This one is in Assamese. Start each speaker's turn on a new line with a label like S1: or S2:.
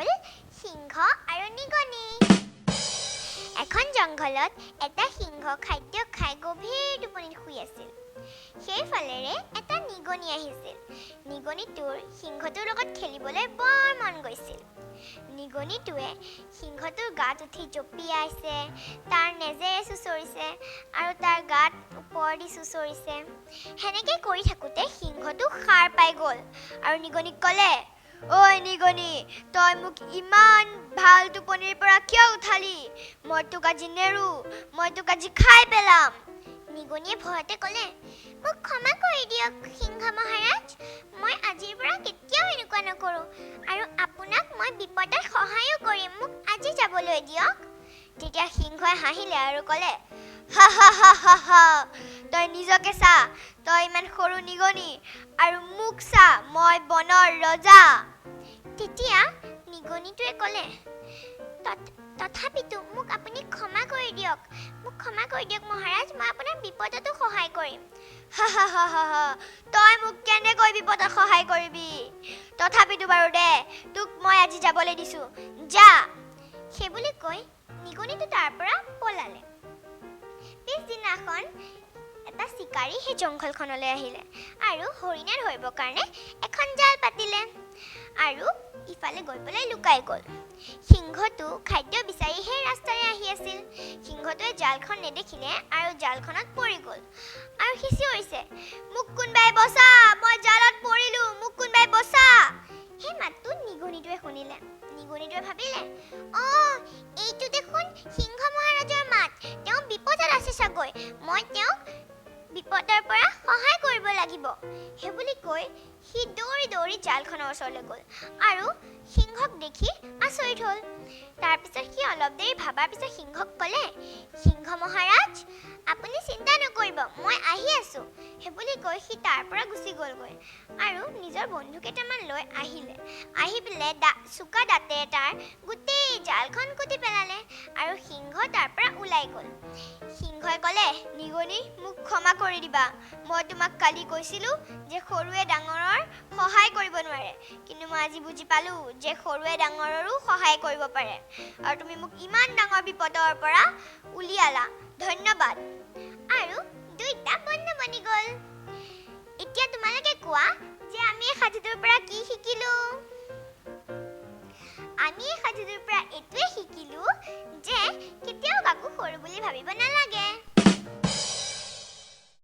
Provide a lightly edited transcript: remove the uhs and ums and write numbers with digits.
S1: হ'ল সিংহ আৰু নিগনি। এখন জংঘলত এটা সিংহ খাদ্য খাই গভীৰ টোপনিত শুই আছিল। সেইফালেৰে এটা নিগনি আহিছিল। নিগনিটোৰ সিংহটোৰ লগত খেলিবলৈ বৰ মন গৈছিল। নিগনিটোৱে সিংহটোৰ গাত উঠি জঁপিয়াইছে, তাৰ নেজেৰে চুঁচৰিছে আৰু তাৰ গাত ওপৰেদি চুঁচৰিছে। সেনেকৈ কৰি থাকোঁতে সিংহটো সাৰ পাই গ'ল আৰু নিগনিক ক'লে, ঐ নিগনি, তই মোক ইমান ভাল টোপনিৰ পৰা কিয় উঠালি? মই তোক আজি নেৰো, মই তোক আজি খাই পেলাম। নিগনিয়ে ভয়তে ক'লে, মোক ক্ষমা কৰি দিয়ক সিংহ মহাৰাজ, মই আজিৰ পৰা কেতিয়াও এনেকুৱা নকৰোঁ আৰু আপোনাক মই বিপদত সহায়ো কৰিম, মোক আজি যাবলৈ দিয়ক। তেতিয়া সিংহই হাঁহিলে আৰু ক'লে, হা হা হা হা হা, তই নিজকে চা, তই ইমান সৰু নিগনি আৰু মোক চা, মই বনৰ ৰজা। তেতিয়া নিগনিটোৱে ক'লে, তথাপিতো মোক আপুনি ক্ষমা কৰি দিয়ক, মোক ক্ষমা কৰি দিয়ক মহাৰাজ, মই আপোনাৰ বিপদতো সহায় কৰিম। হা হা হা হা হা, তই মোক কেনেকৈ বিপদত সহায় কৰিবি? তথাপিতো বাৰু দে, তোক মই আজি যাবলৈ দিছোঁ, যা। সেইবুলি কৈ নিগনিটো তাৰ পৰা পলালে। পিছদিনাখন এটা চিকাৰী সেই জংঘলখনলৈ আহিলে আৰু হৰিণা ধৰিবৰ কাৰণে এখন জাল পাতিলে আৰু ইফালে গৈ পেলাই লুকাই গ'ল। সিংহটো খাদ্য বিচাৰি সেই ৰাস্তাৰে আহি আছিল। সিংহটোৱে জালখন নেদেখিলে আৰু জালখনত পৰি গ'ল আৰু সি চিঞৰিছে, মোক কোনোবাই বচা, মই জালত পৰিলোঁ, মোক কোনোবাই বচা। সেই মাতটো নিগনিটোৱে শুনিলে। নিগনিটোৱে ভাবিলে, অঁ, এইটো দেখোন সিংহ মহাৰাজৰ মাত, তেওঁ বিপদত আছে চাগৈ, মই তেওঁক বিপদৰ পৰা সহায় কৰিব লাগিব। সেইবুলি কৈ সি দৌৰি দৌৰি জালখনৰ ওচৰলৈ গ'ল আৰু সিংহক দেখি আচৰিত হ'ল। তাৰপিছত সি অলপ দেৰি ভাবাৰ পিছত সিংহক ক'লে, সিংহ মহাৰাজ, আপুনি চিন্তা নকৰিব, মই আহি আছোঁ। সেইবুলি কৈ সি তাৰ পৰা গুচি গ'লগৈ আৰু নিজৰ বন্ধু কেইটামান লৈ আহিলে। আহি পেলাই চোকা দাঁতেৰে তাৰ গোটেই জালখন কুটি পেলালে আৰু সিংহ তাৰ পৰা ওলাই গ'ল। সিংহই ক'লে, নিগনি, মোক ক্ষমা কৰি দিবা, মই তোমাক কালি কৈছিলোঁ যে সৰুৱে ডাঙৰৰ সহায় কৰিব নোৱাৰে, কিন্তু মই আজি বুজি পালোঁ যে সৰুৱে ডাঙৰৰো সহায় কৰিব পাৰে আৰু তুমি মোক ইমান ডাঙৰ বিপদৰ পৰা উলিয়ালা, ধন্যবাদ। আৰু দুইটা বন্ধু বনি গ'ল। এতিয়া তোমালোকে কোৱা যে আমি এই সাধুটোৰ পৰা কি শিকিলোঁ? আমি এই সাধুটোৰ পৰা এইটোৱে শিকিলোঁ যে কেতিয়াও কাকো সৰু বুলি ভাবিব নালাগে।